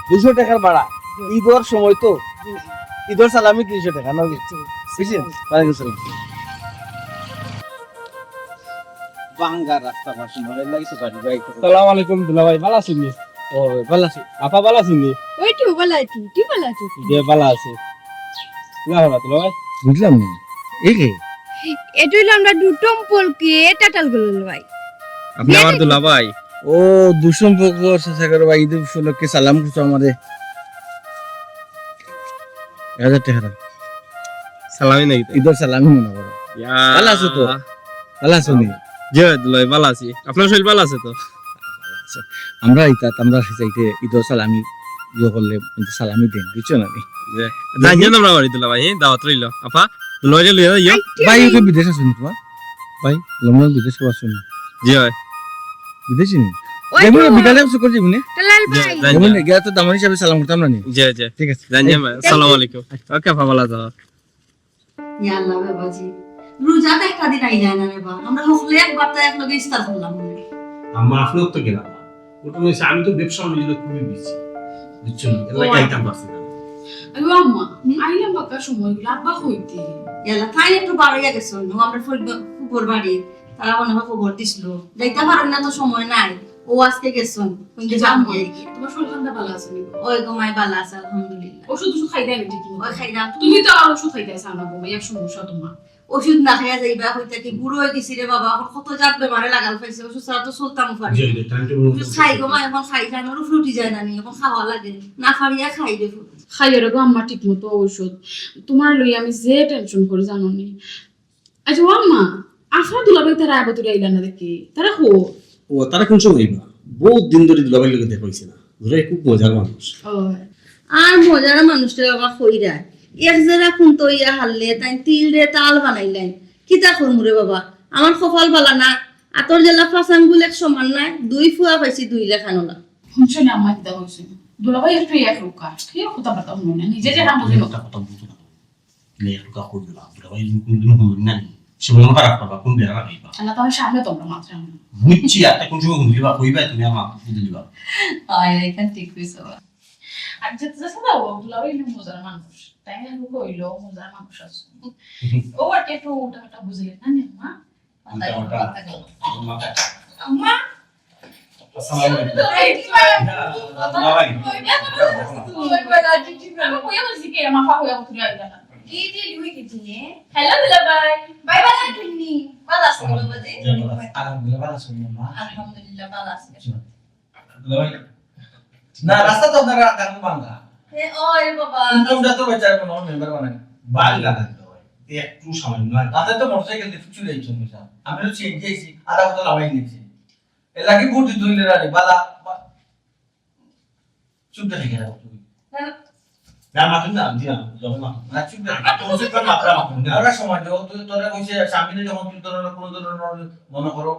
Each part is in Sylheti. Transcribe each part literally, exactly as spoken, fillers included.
দুইশো টেকার ভাড়া। ঈদর সময় তো। ঈদর সালামি তিনশো টেকা, না কি? বুঝছেন? ওয়ালাইকুম সালাম। বাঙ্গা রাস্তা পাশে, মনে লাগে তো গাড়ি বাইক। সালাম আলাইকুম দুলাভাই, ভালা আছইন নি? ও, ভালা আছি। আপা ভালা আছইন নি? ওই তো ভালা আছি, তুই ভালা আছিস? জি, ভালা আছি। না হবা দুলাভাই। বুঝলাম না। এই রে। এটা হইলো আমরা দুটম পলকে টাটাল গুলো ভাই। আপনি আমার দুলাভাই। ও, দুসম্পর্ক চাচার ভাই, ঈদ উপলক্ষে সালাম করছো আমারে। এক হাজার টেকা দাও। সালামি নাকি তো? ঈদর সালামি মনে করো। ইয়া। ভালা আছো তো? ভালা আছো নি? জি ভাই, দুলাভাই, ভালা আছি। আপনার শরীর ভালা আছে তো? আচ্ছা, আমরা ইতা, আমরা চাইতে ঈদর সালামি ইয়ে করলে কিন্তু সালামি দেন, বুঝছো না নি? জি। জানিয়ে আমরা বাড়ি দুলাভাই, হ্যাঁ, দাওয়াত রইল। আপা, দুলাভাই লইয়া যাইও। ভাই, ওকে বিদেশ আছে নি তোমার? ভাই, লন্ডন বিদেশ কেউ আছে নি? জি ভাই। বিদেশি নি? ওই দেখুন, তো। বিকালে কিছু করে দিবি নে। দুলাল ভাই। জানি। দেখুন, গিয়া তো দামান হিসাবে সালাম করতাম না নি? জি, জি। ঠিক আছে। জানি ভাই। আসসালামু আলাইকুম। ওকে, আপা, ভালা থাকো। ইয়া আল্লাহ বাবাজি, রোজাত একটা দিন আইলা না রে বা। আমরা হকলে একবার তো একলগে ইফতার করলাম না। আম্মা, আপনিও তো গেলাম না। ওটা হইছে, আমি তো ব্যবসা বাণিজ্য খুবই বিজি, বুঝছেন? এর লাগি ও। আইতাম পারছি না। আরে আম্মা, হুম? আইলাম বাক্কা সময়গুলো, আব্বা কইতে? ইয়ালা, তাই একটু বাড়াইয়া গেছে, অন্য আমরা ফরিদ-, ফুফুর বাড়ি, তারা মনে হয় খবর দিছিল। যাইতে পারেন না তো সময় নাই, ও আজকে গেছেন, কিন্তু যাবো আর কি। তোমার শরীর খান্তা ভালো আছে নি? ওই গো মাই ভালো আছে, আলহামদুলিল্লাহ। ওষুধ ওষুধ খাই দেয় ঠিক মতো? ওই খাই না। তুমি তো আর ওষুধ খাইতে চাও না গো মাই, এক সমস্যা তোমার। ওষুধ না খাইয়া যাইবা, হইতা কি বুড়ো হয়ে গেছি রে বাবা, এখন কত জাত বেমারে লাগাল পাইছে, ওষুধ ছাড়া তো চলতাম পারি জি, না। জি, time table মতো ওষুধ খাই গো মা, এখন খাই, জানোর উপরে উঠি যায় না নি, এখন খাওয়া লাগে, না পারিয়া খাই রে ফুল। খাইও রে গো আম্মা ঠিক মতো ওষুধ, তোমার লই আমি যে টেনশন করি জানো নি। আচ্ছা ও আম্মা, আফা দুলাভাই তারা আবতুরে আইলা না দেখি, তারা কো? ও, তারা কোন সময় আইবা? বহুত দিন ধরে দুলাভাইর লগে দেখা হইছে না। দুলাভাই খুব মজার মানুষ। ও। আর মজার মানুষটা বাবা কইরা। এক জেলা কুন্ত ইয়া হারলে, তাই তিল রে তাল বানাইলেন। কিতা করমু রে বাবা? আমার কপাল বালা না। আতর জেলা ফাঁসাঙ্গুল এক সমান নাই। দুই ফুয়া পাইছি দুই লেখানোলা। শুনছো না আম্মা কিতা কইছে? দুলাভাই একটু এক রুকা। কি কথাবার্তা শুনো না? নিজে যে কাম বুঝে না। কথা বুঝো না। লে, একটুকা কইবে না, দুলাভাই কোনদিন হুনবেন না নি? সে মন খারাপ করবা, কোন বেড়া লাগাইবা? আল্লাহ তাআলার সামনে তোমরা মাত্র এমন। বুঝছি, আর কোন সময় হুনলিবা, কইবা তুমি আমার বুঝে দিবা। আয়, এখান ঠিক কইছো। আর যেতে যেতে দাও, দুলাভাই ইলু মজার মানুষ। তাই না, কইলো মজার মানুষ আছে। ও আর কি একটু উল্টা পাল্টা বুঝলে না নি, মা? উল্টা পাল্টা। আম্মা। আসসালামু আলাইকুম। ওয়ালাইকুম আসসালাম। বাবা। হ্যালো, দুলাভাই। ভাই, ভালো আছেন নি? ভালো আছেন, বাবা জি? জি, ভালো আছি। আলহামদুলিল্লাহ, ভালো আছি, আম্মা। আলহামদুলিল্লাহ, ভালো আছি। জি। দুলাভাই। না, রাস্তা তো আপনারা কাকু ভাঙ্গা। এ, ওই বাবা। কোন কোন জাতর বাচ্চা এখন আমার মেম্বার বানায়? ভাঙ্গা না, দুলাভাই। এই একটু সামান্য। রাতে তো মোটরসাইকেল দিয়ে চলে যাইছেন, বুঝলাম। আমি তো সিএনজি আইছি, আধা বোতল হামাই নিয়েছি। এর লাগি ভোট দিতে হইলে রানি, বালা, বা-, চুপ দেখে গেল। না, না। না, মাতুন না, আমি দিলাম, যখন মাতুন। না, চুপ দেখে। আর তো উচিত করে মাত্রা মাতুন না। ওরা সময় দেবো, তুই তোরা কইছে সামনে যখন তুই তোরা কোনো ধরনের মনে করো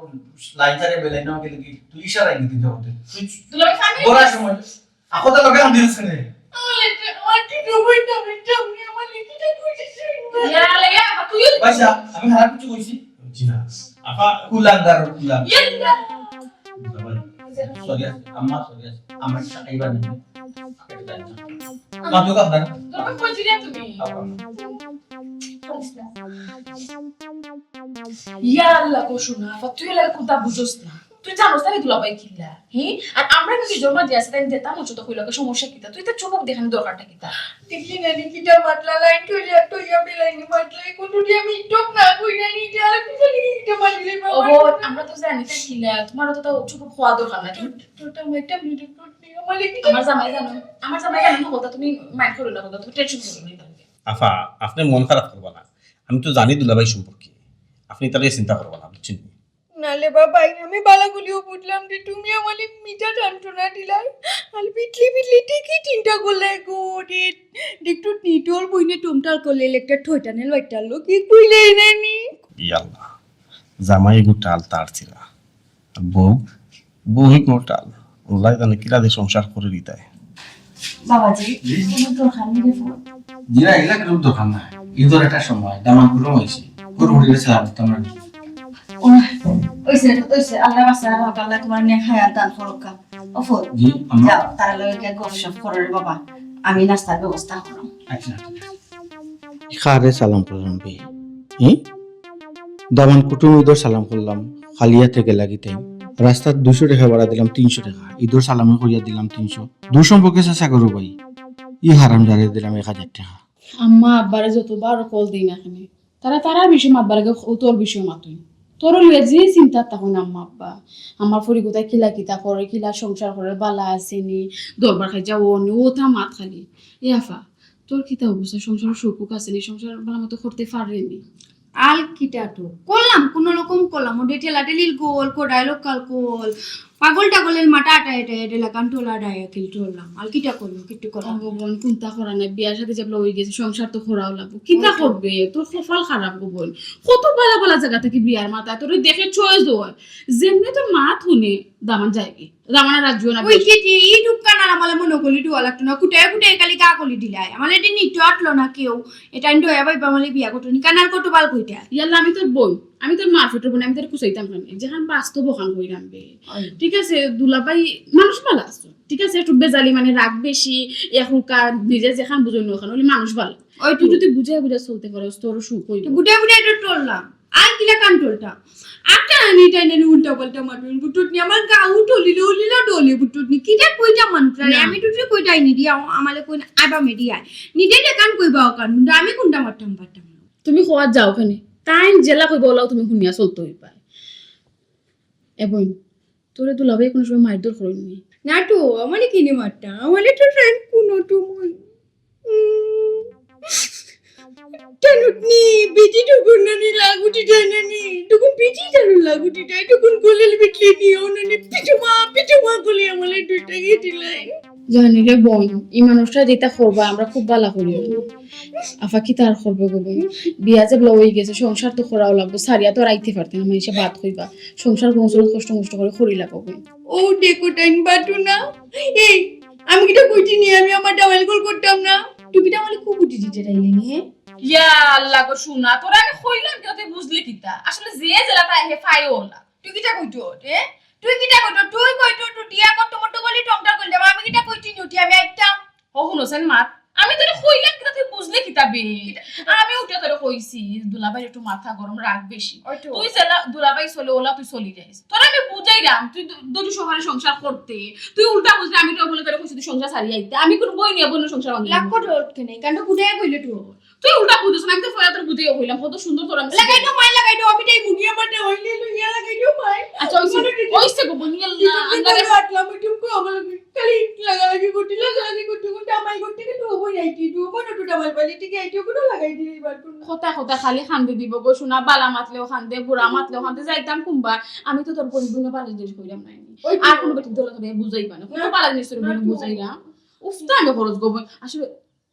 লাইন ছাড়ে বেলাইন না গেলে কি তুই ইশারা ইঙ্গিত দিতে হতে। তুই দুলাভাই সামনে ওরা সময়, এখন তো লোকে হাত দিয়েছে রে। আমার লেটে, আমার লেটে, আমার লেটে, আমার লেটে, আমার লেটে। ইয়া, ইয়া, তুই বাসা, আমি খারাপ কিছু কইছি? জি না। আপা, কুলাঙ্গার, কুলাঙ্গার। ইয়া, ইয়া। সরি আছে, আম্মা, সরি আছে। আমার সাথে এবার নেই। মা, তো কাঁদবে না। তোমার কই ছিলে তুমি? আপা। ইয়া আল্লাহ, কো শোনা, আপা, তুই লাগে কোনটা বুঝোস না। তুই জানোস না রে দুলাভাই কিল্লা? হি? আর আমরা কিন্তু জমা দিয়া আছে, তাই দিতাম, অন্তত কইলো, সমস্যা কিতা? তুই তো চুপ দেখানি দরকারটা কিতা? দেখলি না নি কিতা মাতলা লাইন তুই আর তুই আমি লাইনে মাতলা, এখন যদি আমি টক না কই না নি, তাহলে তুই জানি কিতা মাতলে বাবা? ওহো, আমরা তো জানি তা কিল্লা, তোমার তো তাও চুপ হওয়া দরকার না। তোর, তোরটা আমার একটা মিনিট করতে, আমার কি আমার জামাই জানো, আমার জামাই জানো না বলতা, তুমি মাইন্ড করো না বলতা, তুমি টেনশন করো না। আফা, আপনি মন খারাপ করবা না, আমি তো জানি দুলাভাই সম্পর্কে, আপনি তাহলে চিন্তা করবা না, বুঝছেন নি? নালে বাবা, আমি বালা গুলিও বুঝলাম যে তুমি আমারে মিঠা যন্ত্রণা দিলাই। আর বিটলি বিটলি ঠিকই চিন্তা করলে গো রে। দেখতো নিটল বইনে টোমটাল করলে একটা ঠয়টানের বাইটার লোক, এক বইলে এনেনি। ইয়াল্লা, জামাই গো টাল তার ছিলা। আর বউ, বউ গো টাল। আল্লাহ জানে কিলা দিয়ে সংসার করে দিতায়। বাবাজি, কোনো দরকার নেই রে ফোন। জি না, এগুলা কোনো দরকার নাই। ঈদর একটা সময়, দামান গরম হয়েছে। গরু উঠে গেছে, আর তো আমরা ও, ওইসে, ওইসে, আল্লাহ বাসা, আল্লাহ তোমার নেক হায়াত দান করুক। ও ফুত, জি, আম্মা। যাও, তারার লগে গিয়া গপশপ করো রে বাবা, আমি নাস্তার ব্যবস্থা করো। আচ্ছা, ঠিক আছে। কারে সালাম করলাম বে? হুম? দামান কুটুম ইদর সালাম করলাম, খালি আতে গেলা কিতা? রাস্তাত দুইশো টেকা ভাড়া দিলাম, তিনশো টেকা। ইদর সালামে করিয়া দিলাম তিনশো। দূর সম্পর্কে চাচা করো ভাই, ই হারামজাদারে দিলাম এক হাজার টেকা। আম্মা আব্বারে যতবার কল দেই না কেনে, তারা তারার বিষয়ে মাতবার আগে ও তোর বিষয়ে মাতইন। তোর লইয়া যে চিন্তাত থাকইন আম্মা আব্বা, আমার ফুরি গুতায় কিলা কিতা করে, কিলা সংসার করে, বালা আছে নি, দরবার খাই যাও নি, ও তা মাত খালি। এ আফা, তোর কিতা অবস্থা? সংসারো সুখ আছে নি? সংসার বালা মতো করতে পারে নি? আল কিতা তো করলাম, কোনো রকম করলাম। ওদের ঠেলা ঠেলির গোল, কোডাইল কাল গোল, পাগল টাগলের মাথা আটা এটা এটা লাগান টোলা ডায়া কিল টোলাম। আল কিতা করলাম, কিচ্ছু করলাম। ও বোন, কুন্তা করা নাই, বিয়ার সাথে যেবলা হয়ে গেছে, সংসার তো করাও লাগবো। কিতা করবে? তোর কপাল খারাপ গো বোন। কত বালা বালা জায়গা থাকি বিয়ার মাত, তোর দেখে চয়েস হয়, যেমনি তোর মাত হুনে দামান যায়গি। রামানা রাজু না ওই যে, যে, এই ঢুক্কা না আমালে মনে করলি ডুয়া লাগতো না, কুটায় কুটায় খালি গা কলি দিলাই। আমালে এটা নিতে আটলো না কেউ। এটা আমি ডয়া ভাইবা আমালে বিয়া করতো নি, কানার কত বাল কইটা। ইয়াল্লা, আমি তোর বোন, আমি তোর মার পেটর বোন, আমি তোর কুচাইতাম না। যেখান বাস্তব ওখান কইরাম বে। ওই। ঠিক আছে, দুলাভাই মানুষ বালা আছে। ঠিক আছে, একটু বেজালি মানে রাগ বেশি, এখনকার নিজে যেখান বুঝইন না ওখান, ওলি মানুষ বালা। ওই তুই তো। যদি বুঝে বুঝে চলতে পারো, তোর সুখ হইব। বুঝে বুঝে এটা টললাম। আর কিলা কান টলটা? আটটা আনি টাইনে উল্টা পাল্টা মারবেন। বুটুট নি আমার গাউ টলিলে উলিলা ডলে বুটুট নি। কিটা কইটা মানুষ রে? না। আমি টুটুরে কইটাই নি দিয়া, আমালে কই আবা মিডিয়া। নিজে যে কান কইবা ও কান, কিন্তু আমি কোনটা মারতাম পারতাম না। তুমি খোয়া যাও কেনে? তাইন জেলা কইবা ওলাও তুমি হুনিয়া চলতে হইবা। এ বইন, তোরে দুলাভাই কোনো সময় মারধর করইন নি? না তো, আমারে কিনে মারতা? আমারে তো ফ্রেন্ড কোনো তো মন। উম, টানুটনি, বিটি টুকুন নানি লাগুটি টানানি, টুকুন বিটি টানুন লাগুটি টাই, টুকুন কোলেল বিটলি নিও নানি, পিঠুমা, পিঠুমা কোলে আমারে দুইটা গেটি লাইন। জানি রে বোন, এই মানুষটা যেটা করবা, আমরা খুব বালা করি। আফা কিতা আর করবে গো বোন? বিয়া যেবলা হয়ে গেছে, সংসার তো করাও লাগবো, সারিয়া তো আর আইতে পারতে না, মানুষে বাদ কইবা। সংসার কোনো সময় কষ্ট মষ্ট করে করি লাগবো বোন। ও দেখো টাইম বাটু না। এই, আমি কিটা কইছি নি, আমি আমার ডাবল কল করতাম না। তুই কিটা আমারে খুব বুদ্ধি দিতে চাইলে নি, হ্যাঁ? ইয়া আল্লাহ গো, শোনা, তোরা আমি কইলাম কি, তুই বুঝলি কিতা? আসলে যে জেলাটা হে ফাই ওলা। তুই কিটা কইতো, এ? তুই কিটা কইতো? তুই কইতো, তুই টিয়া কত মতো বলি টংটা করলে, আমি কিটা কইছি নি, উঠি আমি একটা। ও হুনছেন মাত, আমি তোরে কইলাম কিতা, তুই বুঝলি কিতা বে? আমি উঠে তোরে কইছি, দুলাভাইর একটু মাথা গরম, রাগ বেশি। ওই তো। তুই যেলা দুলাভাই চলে, ওলা তুই চলি যাইস। তোরে আমি বুঝাইলাম, তুই দু-, দুজু সহারে সংসার করতে, তুই উল্টা বুঝলে আমি তো বলে তোরে কইছি তুই সংসার ছাড়ি আইতে। আমি কোন বই নিয়ে বইন সংসার ভাঙি লাখ দিবো। কোটি ওঠে নেই, কারণ তো বুঝাই কইলে তুই। তুই উল্টা বুঝছ না, আমি তো ফয়া তোর বুঝাই কইলাম, কত সুন্দর তোর আমি লাগাই দো মাই, লাগাই দো, আমি তাই মুগিয়া মাঠে হইলে লইয়া লাগাই দো মাই। আচ্ছা, ওইছে, ওইছে গো, বনিয়া না, আন্দারে আটলাম, ওই টুকু আমার খালি লাগালাগি করতে, লাগালাগি করতে, করতে আমার করতে কিন্তু হবো নাই, কি দুবো না টুটা মাল বালি, ঠিক আছে, ওগুলো লাগাই দিয়ে এবার কোনো। কথা কথা খালি কান্দে দিব গো, শোনা, বালা মাতলেও কান্দে, বুড়া মাতলেও কান্দে, যাইতাম কুম্বা, আমি তো তোর পরিপূর্ণ বালা জিনিস কইলাম নাই। ওই তো। আর কোনো বেটি দলে ধরে বুঝাইবা না, কত না। বালা জিনিস তোর না তো। বুঝাইলাম। উফ, তো আমি খরচ গো, আসলে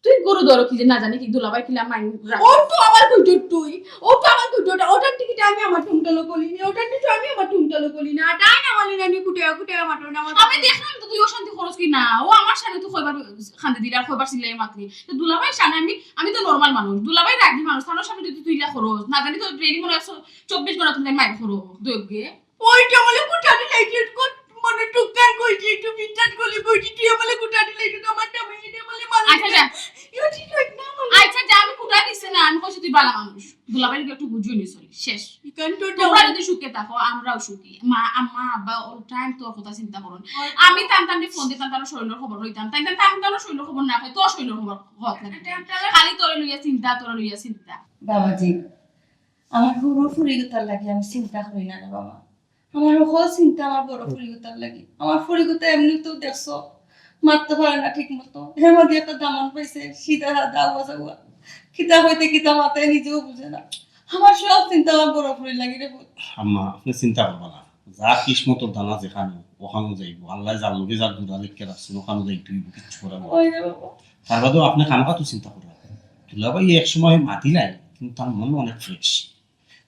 তুই গরু ধরো কি যে না জানি কি দুলাভাই কিলা মাইন রাখ। ও তো আবার কইতো তুই, ও তো আবার কইতো ওটা, ওটার টিকিটে আমি আমার টুমটালো করি না, ওটার নিচে আমি আমার টুমটালো করি না, আর তাই না বলি না, আমি কুটে, কুটে আমার টুমটা আমার আমি দেখলাম তো তুই অশান্তি খরচ কি না, ও আমার সামনে তুই কয়বার কান্দে দিলে আর কয়বার চিল্লাই মাতলি। তো দুলাভাই সামনে আমি, আমি তো নরমাল মানুষ, দুলাভাই রাগি মানুষ, তার সামনে যদি তুই ইলা খরচ, না জানি তো ডেইলি মনে হয় চব্বিশ ঘন্টা তুমি মাইর করো, দোগে। ওইটা বলে কুটানি লাইট কর, মানে টুকার কইছি, একটু বিদ্যাত গলি বইছি, তুই বলে কুটানি লাইট আমার দামে, এটা বলে মাল আচ্ছা, যা। ইউ ঠিক রাখ না, মানে। আচ্ছা, যা, আমি কুটা দিছি না, আমি কইছি তুই বালা মানুষ। দুলাভাই একটু বুঝিও নি চলি, শেষ। ইকান তো তোমরা যদি সুখে থাকো, আমরাও সুখী। মা, আম্মা, আব্বা all time তোর কথা চিন্তা করুন। ওই আমি টান টান ফোন দিতাম, তার শরীরের খবর লইতাম। তাই তান টান টান শরীরের খবর না হয়, তোর শরীরের খবর হওয়া লাগে। টান টান খালি তোরে লইয়া চিন্তা, তোরে লইয়া চিন্তা। বাবাজি, আমার পুরো ফুরিগুতার লাগি আমি চিন্তা করি না রে বাবা। আমার হকল চিন্তা আমার বড় ফুরিগুতার লাগি। আমার ফুরিগুতা এমনি তো দেখছো, মাততে পারে না ঠিক মতো। এর মধ্যে একটা দামান পাইছে, সিধা সাদা আওয়া যাওয়া। কিতা হইতে কিতা মাতে নিজেও বুঝে না। আমার সব চিন্তা আমার বড় ফুরির লাগি রে পুত। আম্মা, আপনি চিন্তা করবা না। যা কিসমতর দানা যেখানো, ওখানো যাইবো। আল্লায় যার লগে যার দুরা লেখকে রাখছেন, ওখানো যাইতে হইব, কিচ্ছু করার নাই। ওই রে বাবা। তার বাদেও আপনি খামোখা তো চিন্তা করবা। দুলাভাই এক সময় মাতিলাই, কিন্তু তার মন অনেক ফ্রেশ।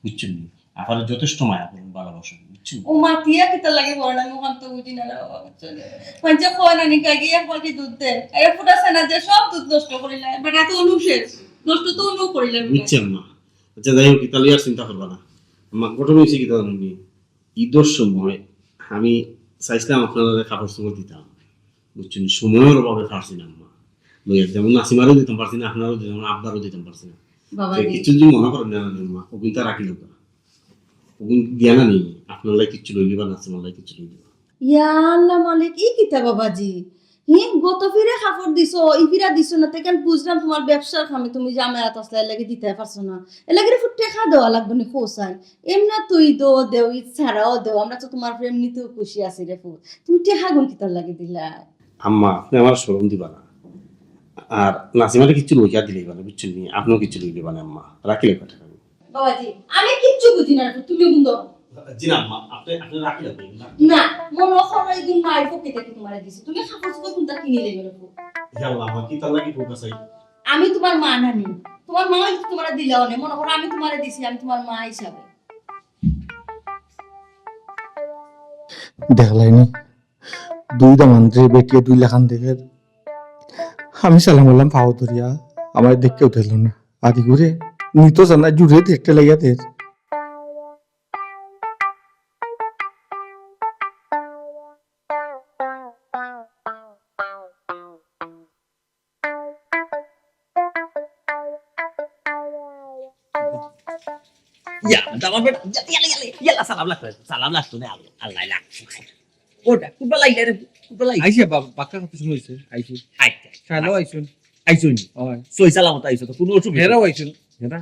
বুঝছেন নি? আপনারা যথেষ্ট মায়া করেন, ভালোবাসেন, বুঝছেন? ও মাতিয়া কিতা লাগে বলেন, আমি ওখান তো বুঝি না রে বাবা, বুঝছেন? মানে যে কয় না নি, কাকি এক বালতি দুধ দেয়, আর এক ফুটা ছানা যে সব দুধ নষ্ট করিলায়। বেটা তো অনু শেষ, নষ্ট তো অনু করিলায়। বুঝছেন না? আচ্ছা, যাই হোক, ইতালি আর চিন্তা করবা না। আমার ঘটনা হয়েছে কিতা জানো নি? ঈদর সময় আমি চাইছিলাম আপনারারে কাপড় চোপড় দিতাম, বুঝছইন, সময়র অভাবে পারছি না আম্মা। লইয়া দিতাম, নাসিমারেও দিতাম পারছি না, আপনারেও দিতাম না, আব্বারেও দিতাম পারছি না। বাবা তো জি। কিছু যদি মনে করেন না আম্মা, ওগুন তো রাখি লোক, ওগুন দিয়া না নি, আপনার লাই কিচ্ছু লই দিবা, নাসিমার লাই কিচ্ছু লই দিবা। ইয়া আল্লাহ মালিক, ই কিতা বাবাজি? হি, গত ফিরে কাপড় দিছো, ই ফিরা দিছো না, তে কেন বুঝলাম তোমার ব্যবসার কামে তুমি জামায়াত আসলে এর লাগি দিতে পারছো না। এর লাগি রে ফুট টেকা দেওয়া লাগবো নি খোসাই। এমনা তুই দো দেও, ই ছাড়াও দেও, আমরা তো তোমার প্রেম নিতেও খুশি আছি রে ফুট। তুমি টেকা গুন কিতার লাগি দিলা? আম্মা, আপনি আমার শরম দিবা না। আর নাসিমারে কিছু লইয়া দিলেই মানে, বুঝছেন নি? আপনিও কিছু লই দিবা না আম্মা, রাখিলে কয় টাকা। বাবাজি, আমি কিচ্ছু বুঝি না রে ফুট, তুমি গুন দো। জি না আম্মা, আপনি, আপনি রাখিলে না। না, মনে করো এই দিন মায়ের পক্ষে থেকে তোমার দিছি, তুমি কাপড় চোপড় কোনটা কিনে লেগে রে ফুট। ইয়া আল্লাহ, আম্মা, কি তার লাগি কোকা চাই? আমি তোমার মা নানি, তোমার মা হইলে তোমার দিলাও নে, মনে করো আমি তোমার দিছি, আমি তোমার মা হিসাবে। দেখলাইনি, দুই দামান্দরে বেটিয়ে দুই লাখান দেখের। আমি সালাম করলাম পাও ধরিয়া, আমার দেখকেও দিল না। আদি ঘুরে নিত জানা জুড়ে দেখতে লাগিয়া দের। ইয়া, দামান্দ বেটা, ইয়া, ইয়া, ইয়া, ইয়া, ইয়া, সালাম লাগতো, সালাম লাগতো না, আল্লাহ, আল্লাহ লাগতো। ওটা, কুবা লাইলে রে, কুবা লাইলে। আইছে বাবা, বাক্কা কথা শুনাইছে, আইছে। আচ্ছা। শালাও আইছুন। আইছুন। ওই। সই সালামত আইছো তো, কোনো অসুবিধা হেরাও নাই। আইছুন, হেরা।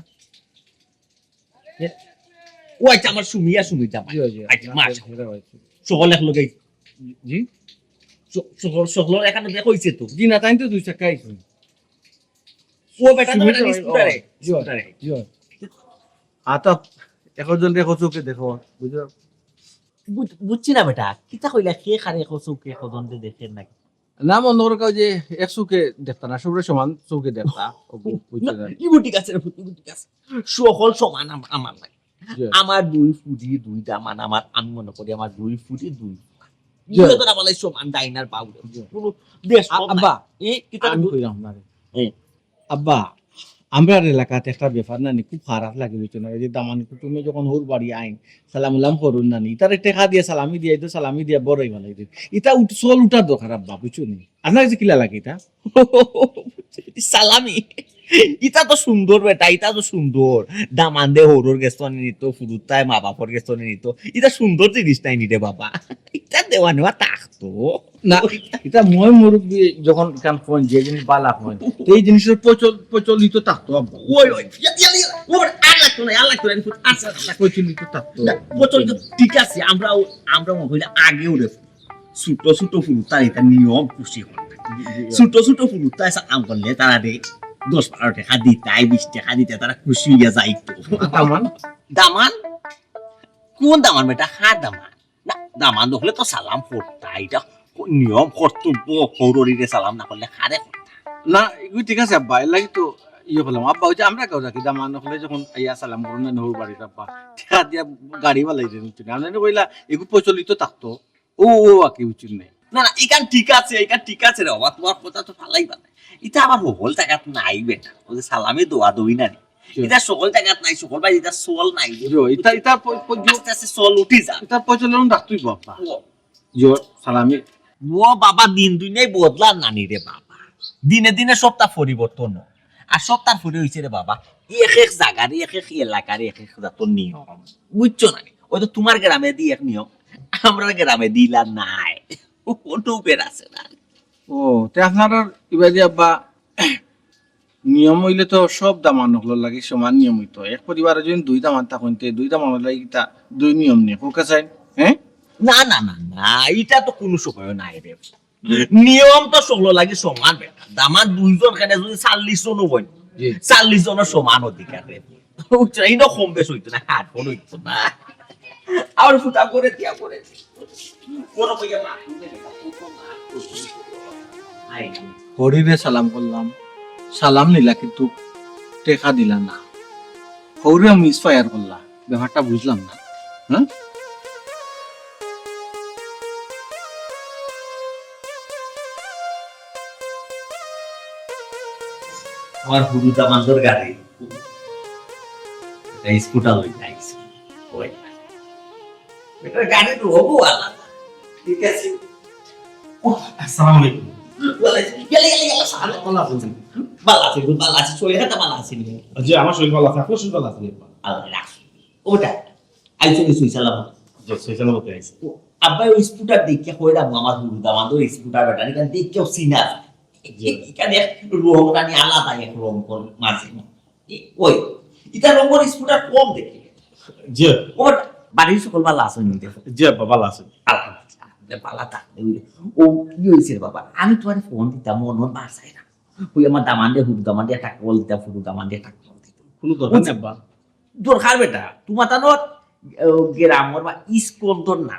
ও আচ্ছা, আমার সুমিয়া, সুমির জামাই। জি, জি। আচ্ছা, মাশাআল্লাহ। হেরাও আইছুন। সকল এক লগে। জি? স-, সকল, সকল এখানে দেখা হইছে তো। জি না, তাই তো দুই চাকা আইছুন। ও বেটা তো সুমির বেটা জামাই, স্কুটারে, ও, জি, স্কুটারে। জি। আতা, এখন জন দেখো চোখে দেখো, বুঝো? বুঝ-, বুঝছি না বেটা, কিতা কইলা, কে খারে এখন চোখে এখন জন দেখের নাকি? না, মনে করো কেউ যে এক চোখে দেখতা না, সবরে সমান চোখে দেখতা। ও বু-, বুঝছো না, না? ইগু ঠিক আছে রে, ইগু ঠিক আছে। সকল সমান আম-, আমার লাগে। জি। আমার দুই ফুটি দুই দামান, আমার, আমি মনে করি আমার দুই ফুটি দুই। জি। দুইজন আমার লাগে সমান, ডাইন আর বাউরে। জি। কোনো বেশ আ-, কম আব্বা, নাই। এ, কিতা আমি রে? কইলাম না রে। হুম। আব্বা, আমরার এলাকাত একটা ব্যাপার নানি, খুব খারাপ লাগে, বুঝছো না? এই যে দামান কুটুমে যখন হউর বাড়ি আইন, সালাম উলাম করুন নানি, তারে টেকা দিয়া সালামি দিয়া, এই তো সালামি দিয়া বড়ই বানাই দিন। ইটা উঠ-, চল উঠার দরকার আব্বা, বুঝছো নি? আপনার কাছে কিলা লাগে ইটা? সালামি? ইটা তো সুন্দর বেটা, ইটা তো সুন্দর। দামান্দে হউরর গেছ থনে নিত, ফুরুতায় মা বাপর গেছ থনে নিত। ইটা সুন্দর জিনিস নায় নি রে বাবা। ইটা দেওয়া নেওয়া থাকতো। না, ইটা মই মুরব্বি যখন কান কইন, যে জিনিস বালা কইন, এই জিনিসের প্রচল-, প্রচলিত থাকতো আব্বা। ওই, ওই, ইয়া, ইয়া, ইয়া, ওর আর লাগতো না, আর লাগতো না, আর লাগতো না। প্রচলিত থাকতো। না, প্রচলিত ঠিক আছে, আমরাও, আমরাও মনে হয় না আগেও রে। ছোট ছোট ফুরুতার ইটা নিয়ম খুশি হয়। জি, জি। ছোট ছোট ফুরুতায় সালাম করলে তারা রে দশ বারো টেকা দিতায়, বিশ টেকা দিতায়, তারা খুশি হইয়া যাইতো। দামান? দামান? কোন দামান বেটা? কার দামান? না, দামান হকলে তো সালাম করতা, ইটা নিয়ম কর্তব্য, হউররে সালাম না করলে কারে করতা? না, এগু ঠিক আছে আব্বা, এর লাগি তো ইয়ে করলাম। আব্বা, ওই যে আমরা কেউ রাখি, দামান হকলে যখন আইয়া সালাম করুন না হউর বাড়িত আব্বা, টেকা দিয়া গাড়ি বালাই দেন, বুঝছো নি? আমরা কইলা, এগু প্রচলিত থাকতো, ও, ও, আর কি, বুঝছো নি? না, না, ইখান ঠিক আছে, ইখান ঠিক আছে রে বাবা, তোমার কথা তো ফালাইবা না। ইটা আবার হকল জাগাত নাই বেটা, ওই যে সালামি দোয়া দই না রে। জি। ইটা সকল জাগাত নাই, সকল বাড়ি ইটা চল নাই। জি, ইটা, ইটা প-, প-, জি। আস্তে আস্তে চল উঠি যা। ইটা প্রচলন রাখতই বাবা। ও। জি, সালামি। ও বাবা, দিন দুনিয়াই বদলার নানি রে বাবা। দিনে দিনে সবতা পরিবর্তন হয়। আর সবতার পরে হইছে রে বাবা, এক এক জাগার, এক এক এলাকার এক এক জাতর নিয়ম। বুঝছো না? ওই তো তোমার গ্রামে দি এক নিয়ম, আমরার গ্রামে দিলা নাই। ও, ওটাও বের আছে না। ও, তে আপনারার ইবাদি আব্বা নিয়ম হইলে তো সব দামান হকলর লাগি সমান নিয়ম হইতো। এক পরিবারে যদি দুই দামান থাকইন, তে দুই দামান লাগি তা দুই নিয়ম নেই। কোকা চাই? হ্যাঁ? না, না, না, না, ইটা তো কোনো সময়ও নাই রে। নিয়ম তো সকলর লাগি সমান বেটা। দামান দুইজন কেনে যদি চল্লিশ জনও হয়, জি। চল্লিশ জনর সমান অধিকার রে। বুঝছো? ইনো কম বেশ হইতো না, হাত ফোন হইতো না। আর ফুটা করে দিয়া করে। বড় কইয়া মা, আই। হরিরে সালাম করলাম, সালাম নিলা কিন্তু টেকা দিলা না। হরিরে মিসফায়ার করলা, ব্যাপারটা বুঝলাম না। হ্যাঁ? আমার হুরু দামান্দর গাড়ি। এটা স্কুটার লই যাইছি। ওই। এটা গাড়ি তো হবো আলাদা। ঠিক আছে। ও, আসসালামু আলাইকুম। ওয়ালাইকুম। গেলে, গেলে, গেলে, সালাম। ভালা আছইন? ভালা আছি, ভালা আছি। শরীর খাতা ভালা আছে নি? জি, আমার শরীর ভালা আছে। আপনার শরীর ভালা আছে নি? আল্লাহ রাখছে। ওটা, আইসো নি সুই সালাম? জি, সুই সালামতে আইছি। ও, আব্বা ওই স্কুটার দেখিয়া কইরাম, আমার হুরু দামান্দর স্কুটার বেটা, এখান দেখিয়াও চিনা। জি। এখান এক রং রানি আলাদা এক রং কর মাঝে। এ, ওই, ইটা রঙর স্কুটার কম দেখি। জি। ও, বাড়ির সকল ভালা আছইন নি? জি আব্বা, ভালা আছি। আলহামদুলিল্লাহ, আপনি ভালা থাকলে অইলো। ও, কি হইছে রে বাবা? আমি তোমার ফোন দিতাম, মন মন বার চাই না। ওই আমার দামান্দে, হুরু দামান্দে একটা কল দিতাম, হুরু দামান্দে একটা কল দিতাম। কোনো দরকার নেই আব্বা। দরকার বেটা, তোমার তানোর, ও, গ্রামর বা ইস্কন্দর না।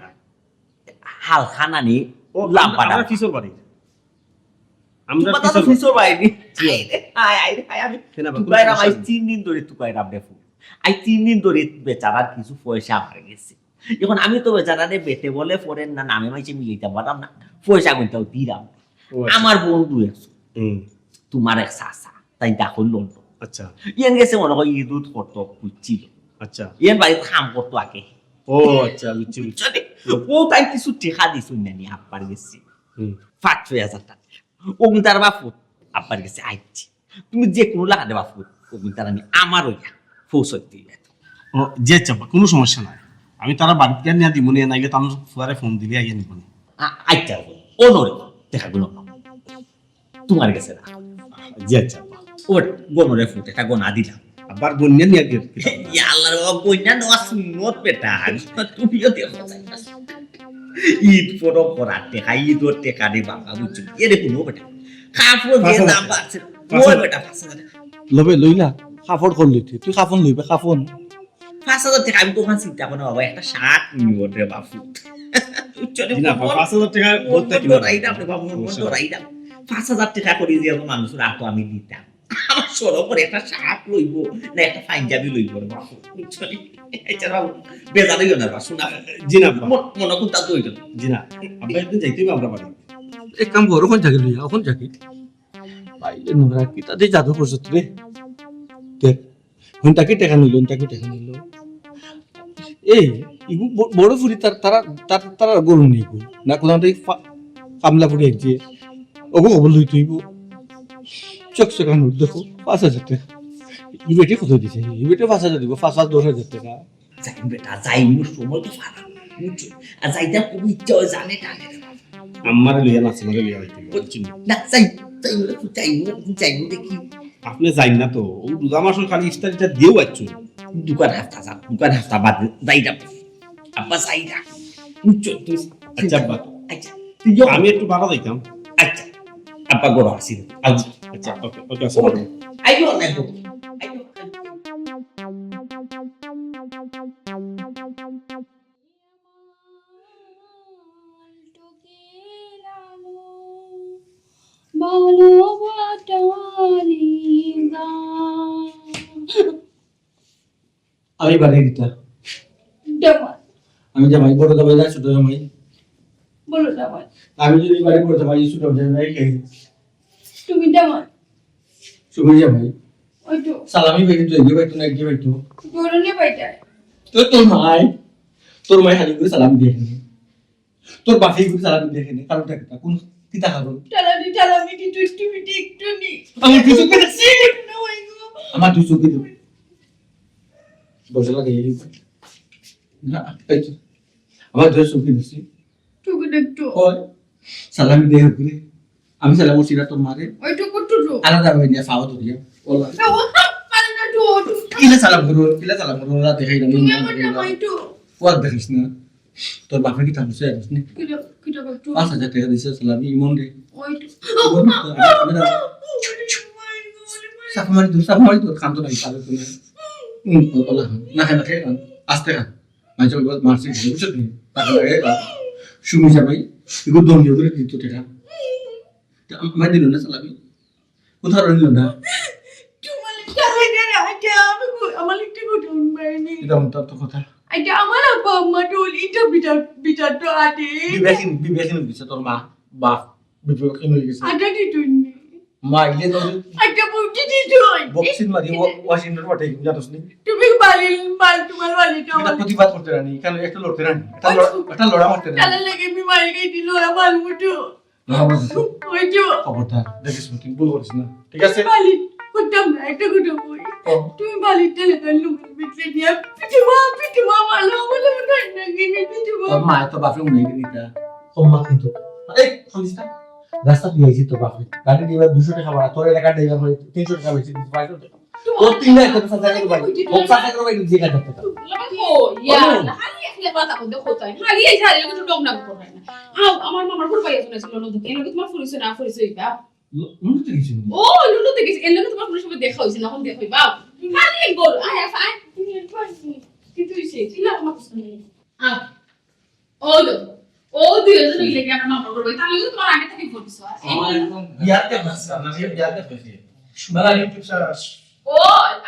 হালখানা নি, ও, লাম্বা আমরা ডাম্বা। ফিসর বাড়ি। আমরা তুমার তো ফিসর বাড়ি। ফিসর বাড়ি। জি। আয় রে, আয়, আয় রে, আয়, আমি কেন আবার তুকাইরাম, কোনো সমস্যা আজ নেই। তিন দিন ধরি তুকাইরাম রে ফোন। আজ তিন দিন ধরি বেচারার কিছু পয়সা আমার গেছে। এখন আমি তো বেচারারে বেটে বলে ফোন না, নামে মাইসে মিলাইতাম পারলাম না, পয়সা গুনতাও দিলাম। ও আচ্ছা। আমার বন্ধু একজন, হুম। তোমার এক চাচা, তাই দেখো লন্ডন। আচ্ছা। ইয়ান গেছে মনে হয় ইদ উদ করতো, বুঝছিল। আচ্ছা। ইয়ান বাড়িত কাম করতো আগে। ও আচ্ছা, বুঝছি, বুঝছি। বুঝছো নি? ও তাই কিছু টেকা দিছইন না নি, আব্বার গেছে। হুম। পাঁচ ছয় হাজার টেকা। অগুন তার বাফুত আব্বার গেছে আইছে। তুমি যে কোনো লাগাদে বাফুত, অগুন তার আমি আমার অইয়া পৌঁছাই দিবে। ও, জি আচ্ছা আব্বা, কোনো সমস্যা নাই। আমি তারা বাড়িত গিয়া নিয়া দিমু নি, নাইলে তার ফুয়ারে ফোন দিলে আইয়া নিব নি। আ-, আচ্ছা, ও নরে, টেকাগুন। তোমার গেছে না। জি আচ্ছা আব্বা। ও, গনরে ফুট, একটা গনা দিলাম। আবার বন্যা নিয়ে গিয়ে। ইয়া আল্লাহ রে বাবা, বন্যা নেওয়া সুন্নত বেটা। তুমিও দেখো। ইদ পরব করার টেকা, ইদর টেকা রে বাবা, বুঝছো? এরে কোনো বেটা। কাপড় দিয়ে পাঁচ হাজার দাম বাড়ছে। পাঁচ হাজার। ওই বেটা, পাঁচ হাজার। লবে লইলা, কাপড় কর লইতে। তুই কাপড় লইবে, কাপড়। পাঁচ হাজার টেকা আমি তখন চিন্তা করো বাবা, একটা শার্ট নিব রে বাপু। বুঝছো নি? জি না, মন, পাঁচ হাজার টেকা মন, বলতে মন কি ডরাই বলবো? না রে বাবা, মন, মন সমস্যা ডরাই না। পাঁচ হাজার টেকা করে দিয়ে মানুষের আতো আমি দিতাম। আমার শরম করে একটা শার্ট লইব, না একটা পাঞ্জাবি লইব রে বাপু। বুঝছো নি? আচ্ছা বাবু, বেজার হইও না বাপু, না। জি না, আব্বা। মন, মন কোনটা তো হইল না। জি না, আব্বা একদিন যাইতেই হবে আমরা বাড়ি। এক কাম করো, ওখান থেকে লইয়া, ওখান থেকে। ভাই, এ নোরা, কিতা দি জাদু করছত রে? দেখ, হুন তাকে টেকা নিল, হুন তাকে টেকা নিল। এই, ইগু ব-, বড় ফুরি তার, তারা, তার, তারা গরু নেই গো। না কোথাও থেকে ফা-, কামলা ফুরি আনছে। ওগো খবর লই তুই গো। চোখ চোখ আনুর দেখো, পাঁচ হাজার টেকা। ই বেটি কত দিছে? ই বেটি পাঁচ হাজার দিব, পাঁচ পাঁচ দশ হাজার টেকা। যাইম বেটা, যাইম, সময় তো ফাঁকা, বুঝছো? আর যাইতে খুব ইচ্ছা হয়, জানে টানে রে বাবা। আমারে লইয়া না, তোমারে লইয়া যাইতে হবে, বুঝছো? না, যাই, যাই, যাই, যাই, দেখি। আপনি যাইন না তো, ও রোজা মাসের খালি ইফতার টিফতার দিয়েও পাচ্ছ। দোকান হাফতা যান, দোকান হাফতা বাদ যাই না। আব্বা যাই না, বুঝছো? তুই আচ্ছা, আব্বা। আচ্ছা, তুই যাও। আমি একটু বাড়া যাইতাম। আচ্ছা, আব্বা গরম আসি। আচ্ছা, আচ্ছা, ওকে, ওকে, আসসালামু আলাইকুম। আইও না গো। আইও। আমি বাড়ি দিতা। জামাই। আমি জামাই, বড় জামাই না, ছোট জামাই? বড় জামাই। আমি যদি বাড়ি বড় জামাই, ছোট জামাই, কে? তুমি জামাই। তুমি জামাই। ওই তো। সালামি বেটি তো এগিয়ে বাইতো না, এগিয়ে বাইতো। জোরে নিয়ে বাইতে। তো তোর মাই, তোর মাই হালি করে সালামি দিয়ে এখানে। তোর বাপে করে সালামি দিয়ে এখানে। কারণটা কিতা? কোন কিতা কারণ? টালামি, টালামি, কি তুই, তুমি ঠিক তো নি। আমার দুই চোখে দেখছি। না, ওই গো। আমার দুই চোখে দেখছি। বসে লাগে এই। না, এই তো। আমার দুই চোখে দেখছি। চোখে দেখতো। ওই, সালামি দে করে। আমি সালাম করছি না তোর মারে। ওই তো করতো তো। আলাদা হয়ে নিয়ে ফাওয়া ধরিয়া। ওলা। না, ও পারে না তো, ও তো। কিলা সালাম করো, কিলা সালাম করো, ওরা দেখাই না, তুমি না আমার দেখাই না। জামাই তো। ওর দেখিস না। তোর বাপে কিতা করছে, জানিস নি? কিলা, কিলা করতো? পাঁচ হাজার টেকা দিছে সালামি, ইমন রে। ওই তো। ইমন তো, আমি, আমি না। চাপ মারি দূর, চাপ মারি দূর, খান তো নাই, খাবে তো না। হুম, ওলা, না খায়, না খায়, আস্তে খা। মাঝে ওই মারছি, বুঝছো তুমি? তাকে লাগে, সুমি জামাই, এগুলো দম দিয়ে করে দিত টেকা। তা আমার দিল না সালামি। কোথাও রইল না। তোমার লিখতে হয় না, এটা আমি কো-, আমার লিখতে কোথাও পাইনি। এটা আমার তো কথা। এটা আমার আব্বা আম্মা তো এটা বিটা, বিটা তো আটে। বিবেকহীন, বিবেকহীন হয়ে গেছে তোর মা, বাপ, বিবেকহীন হয়ে গেছে। আটা দিত নি। মা, ইলে তো আটা বউটি দিত। বক্সিং মারি, ওয়া-, ওয়াশিং মেশিন পাঠাই, জানোস নি? তুমি বালির মাল, তোমার বালিটা এটা আমার। প্রতিবাদ করতে রানি, কেন একটু লড়তে রানি, এটা লড়া, এটা লড়া মারতে রানি। তাহলে লাগে আমি মারি গেছি, লড়া মাল মুঠো। লড়া মারতে তো। ওই তো। খবরদার, দেখিস না, তুই ভুল করিস না, ঠিক আছে? বালি, করতাম না, একটা কথা কই। ও। তুমি বালির ঠেলে তার লুমের ভিতরে দিয়া পিঠুমা, পিঠুমা মারলো, আমার লুমের নাকি নি পিঠুমা। তোর মা তো বাপে উনি দিতা। তোর মা কিন্তু। এই, শুনিস না? রাস্তা দিয়ে আইছি তোর বাপে। গাড়ি ড্রাইভার দুশো টাকা ভাড়া, তোর এলাকার ড্রাইভার হয়ে তিনশো টাকা বেশি দিতে পারতো। ও তিন লাখ টাকা সাজা করে বাড়ি। ও সাজা করে বাড়ি, যে কাজ করতে। ও, ইয়া, খালি একলা কথা বলতে কোথায়? খালি এই ঝাড়ি একটু ডং ডং করে না। আও, আমার মামার ঘর বাইরে শুনেছিল নদী। এর লগে তোমার পরিচয় না পরিচয় হইতা? লন্ডন থেকে গেছি। ও, লন্ডন থেকে গেছি। এর লগে তোমার কোনো সময় দেখা হইছে না, এখন দেখা হইবা? খালি এক বল। আয়, আয়, আয়। কিন্তু হইছে, তুই না আমার পছন্দ নেই। আ, ও লো, ও দুইজন মিলে কি আমার মামা করবে? তাহলে তো তোমার আগে থেকে বলছো। আর এই আমার একদম বিয়াতে বসছে, আমার বিয়ে বিয়াতে বসছে। সুন্দর YouTube চ্যানেল। ও,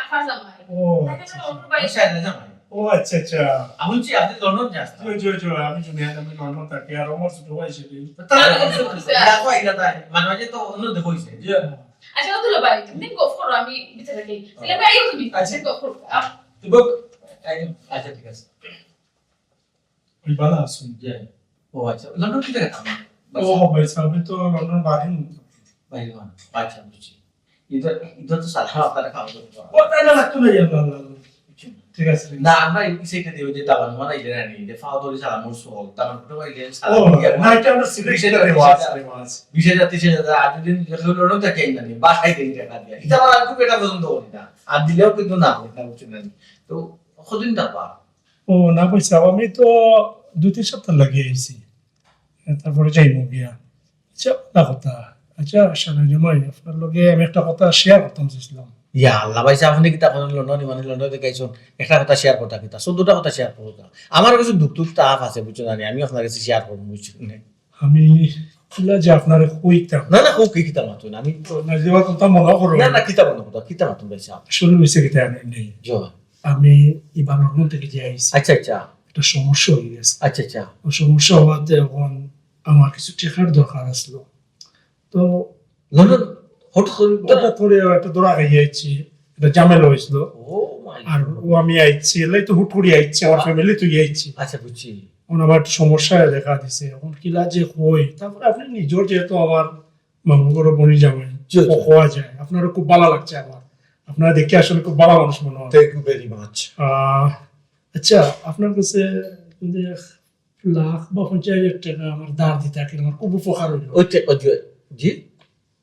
আফার জামাই। ও, তাকে আচ্ছা, তো আচ্ছা। ওর বাড়ি আমার সাইডে জামাই। ও, আচ্ছা, আচ্ছা। আমি বলছি, আপনি লন্ডন যান। জি, জি, জি, আমি জুনিয়র, আমি লন্ডন থাকি, আর আমার ছোট ভাই সেটি। তাহলে তো আচ্ছা, আচ্ছা। বিয়া তো আইলা তাই, মাঝে মাঝে তো অন্য দেখা হইছে। জি। আচ্ছা, ও দুলা ভাই, তুমি গফ করো, আমি ভিতরে থাকি। তাহলে ভাই, তুমি আচ্ছা। গফ করো। আপ- তো বক, এই, আচ্ছা, ঠিক আছে। ওই বালা আছইন। জি। ও আচ্ছা, লন্ডন কি জায়গা থাকেন? ও ভাই সাহেব, আমি তো লন্ডন বাহিনী। বাহিনী মানে? আচ্ছা, বুঝছি। ইধর, ইধর তো সারা আপনারা খাওয়া দাওয়া করেন। ও, তাই না, লাগতো না, ইয়া, না, না, না। ঠিক আছে, ঠিক আছে। না, আমরা এই সাইডে দিয়ে ওই যে দাবান মানে ইলে রানি, যে ফাওয়া দড়ি সারা মোর সল, দাবান ফুটো বা ইলে সারা ও, ইয়া, না, এটা আমরা সিলেক্ট বিশ হাজার, করে বিশ হাজার, রেওয়াজ, রেওয়াজ। বিশ হাজার, ত্রিশ হাজার, আর যদি লন্ডন থেকে আইন না, বাসায় দিয়ে টাকা দিয়ে। এটা আবার আর খুব এটা পছন্দ করি না। আর দিলেও কিন্তু না, না, বুঝছেন না। তো কদিন থাকবা? ও, না, ভাই সাহেব, আমি তো দুই তিন সপ্তাহ লাগিয়ে আইছি। এ, তারপরে যাইমু গিয়া। আচ্ছা, ভালা কথা। আচ্ছা, শাহনাজ জামাই, আপনার লগে আমি একটা কথা শেয়ার করতাম চাইছিলাম। ইয়া আল্লাহ, ভাই সাহেব, আপনি কিতা কইন? লন্ডনি মানে লন্ডন থেকে আইছইন, একটা কথা শেয়ার করতা কিতা? চোদ্দটা কথা শেয়ার করতা। আমার কিছু দুঃখ টুক তাপ আছে, বুঝছো না? আমি আপনার কাছে শেয়ার করবো, বুঝছেন না? আমি খুলা যে আপনারে কইতাম। না, না, কও, কি কিতা মাতুন? আমি তো না, যে কথা মনে করো। না, না, কিতা মনে করো? কিতা মাতুন, ভাই সাহেব? আসলে হইছে কিতা, আমি নেই। জি। আমি ইবার লন্ডন থেকে যে আইছি। আচ্ছা, আচ্ছা। একটা সমস্যা হয়ে গেছে। আচ্ছা, আচ্ছা। ও সমস্যা হওয়াতে এখন আমার কিছু টেকার দরকার আসলো। তো লন্ডন হঠাৎ করে হঠাৎ করে একটা ধরা খাই আইছি, একটা ঝামেলা হয়েছিল। Oh my আর God। ও আমি আইছি, এলাই তো হুট করে আইছি, আমার আ-, ফ্যামিলি তো আইছি। আচ্ছা, বুঝছি। এখন আবার একটু সমস্যা দেখা দিছে, এখন কিলা যে হই, তারপরে আপনি নিজের যেহেতু আমার মামু ঘর বনি জামাই, জি, জি। ও হওয়া যায়, আপনারও খুব ভালো লাগছে আমার, আপনারা দেখে আসলে খুব ভালো মানুষ মনে হয়। Thank you very much। আহ, আচ্ছা, আপনার কাছে যদি এক লাখ বা পঞ্চাশ হাজার টাকা আমার ধার দিতা, কিন্তু আমার খুব উপকার হইল। ওই টে-, ওই যে, জি?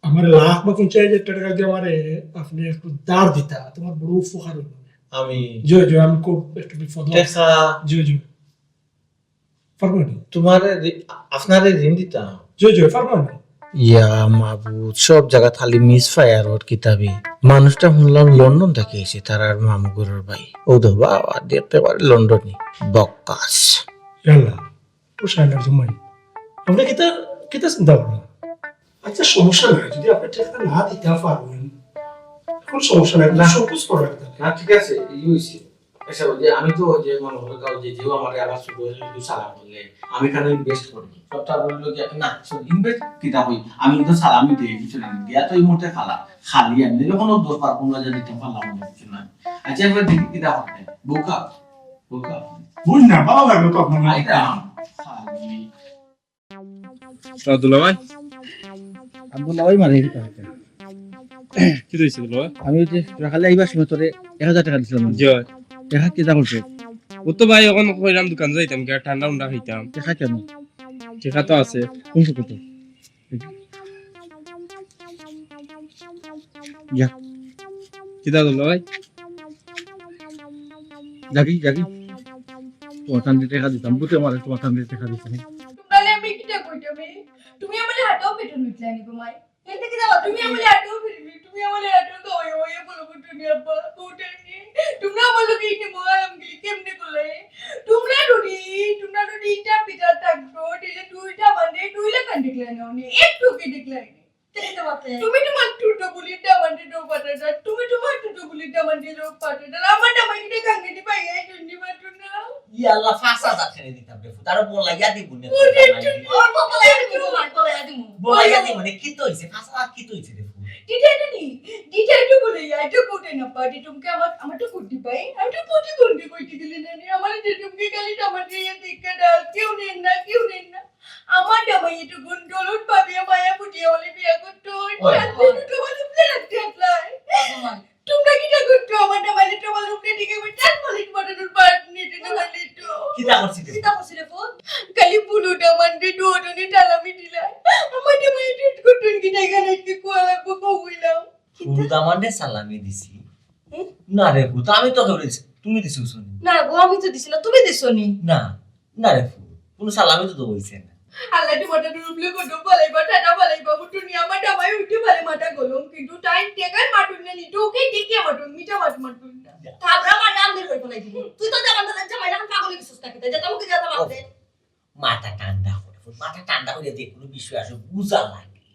আমার লাখ বা পঞ্চাশ হাজার টাকা যদি আমার, এ, আপনি একটু ধার দিতা, তোমার বড় উপকার হইল। আমি জি, জি, আমি খুব একটু বিপদ। টেকা। জি, জি। পারবো নি? তোমারে ঋ-, আপনারে ঋণ দিতাম। জি, জি, পারবো নি? ইয়া মাবুদ, সব জায়গা খালি মিস ফায়ার ওর কিতাবে। মানুষটা শুনলাম লন্ডন থেকে এসে, তার আর মামু ঘরের ভাই। ও তো বাবা, দেখতে পারে লন্ডনি। বক্কাস। ইয়াল্লা, ও শাহনাজ জামাই। আপনি কিতা, কিতা চিন্তা ভাবনা? আচ্ছা, সমস্যা নাই, যদি আপনি টাকা না দিতে পারেন, এখন সমস্যা নাই, না। সংকোচ করা লাগবে না। না, ঠিক আছে, এই হইছে। আচ্ছা, ওই যে আমি তো ওই যে মনে হলো কাউ যে যেও আমার আবার ছোট হয়ে যদি সালাম করলে, আমি কেন ইনভেস্ট করবো? সবটা বললো যে না, ইনভেস্ট কিতা হই, আমি তো সালামই দিই, কিছু না, দিয়া তো এই মুহূর্তে খালা, খালি আমি যখন দশ বার পনেরো হাজার দিতে পারলাম না, কিছু না। আচ্ছা, এবার দেখি কিতা হবে, বোকা, বোকা। বুঝ না, ভালো লাগলো তো আপনার মনে হয়। আইতাম, খালি। তা দুলাভাই? আব্দুল্লাহ ভাই মারে দিতে হবে। কি হইছে দুলাভাই? আমি ওই যে তোরা খালি আইবার সময় তোরে এক হাজার টাকা দিছিলাম আমি। জি ভাই। দেখা কিতা করছে? ও তো ভাই, এখন কইলাম দোকান যাইতাম, গিয়া ঠান্ডা উন্ডা খাইতাম। দেখা কেন? দেখা তো আছে। কোন কত? যা। কিতা দুলাভাই? যাবি, যাবি। তোমার কান্দে দেখা দিতাম, বুঝতে পারে তোমার কান্দে দেখা দিতাম। তোমরা আমি কিতা কইতাম? তুমি আমার হাতও পেটে নিতলে নি গো মাই। এতে কিতা তুমি আমার হাতও পেটে নি, তুমি আমার হাতও তো ওই, ওই বলো তুমি আব্বা, কোটানি। তোমরা আমার লোকে ইতে মহারাম গিলি কেমনে করলে? তোমরা রুটি, তোমরা রুটি ইটা পিঠা থাকতো, দিলে দুইটা বান্ধে, দুই লাখ দেখলে না, একটু কি দেখলে? তুমি তোমার টুটো বুলির দামান্ডে দৌ পাঠাইতা, তুমি তোমার টুটো বুলির দামান্ডে দৌ পাঠাইতা। আমার দামান্ডে কাঙ্গে দিবা, এই জন্য পাঠো না। ই আল্লাহ, পাঁচ হাজার ছেড়ে দিতাম রে ফুত। আরো বলাইয়া দিব নে। ওরে, তুমি ওর বলাইয়া দিব, বলাইয়া দিব। বলাইয়া দিব নে, কি তো হইছে? পাঁচ হাজার কি তো হইছে রে ফুত? দিতে এটা নি, দিতে এটা বলে, ইয়া, এটা কোটে না পারি, তুমি আমার, আমার তো কোটি পাই, আমি তো কোটি কিতা করছি রে? কিতা করছি রে ফুত? খালি ফুলু দামান্দরে দুইওজনে সালামি দিলায়। আমার জামাইয়ে ডেট করছইন কিতা, ইখান আটকে কুয়া লাগবো, কও কইলাম। ফুলু দামান্দরে সালামি দিছি? হুম? না রে ফুত, আমি তো কেউরে দিছি, তুমি দিছো নি? না গো, আমি তো দিছি না, তুমি দিছো নি? না, না রে ফুত, কুনু সালামি তো অইছে না। আল্লাহ, তোমার তো রূপ লোক তো বলাইবা, টাটা বলাইবা, বুটুনি আমার জামাই উঠে পারে মাথা গলম, কিন্তু টাইম টেকার মাটুন না, নি তোকে ডেকে মাটুন, মিঠা মাছ মাটুন না। থাবড়া মারলে আমদের হইব না দিব। তুই তো জামাই, জামাই এখন পাগল হয়ে গেছিস নাকি? তাই যেতাম ওকে যেতাম আপনি। মাথা ঠান্ডা করে, মাথা ঠান্ডা করে যে কোনো বিষয় আসে বুঝা লাগে।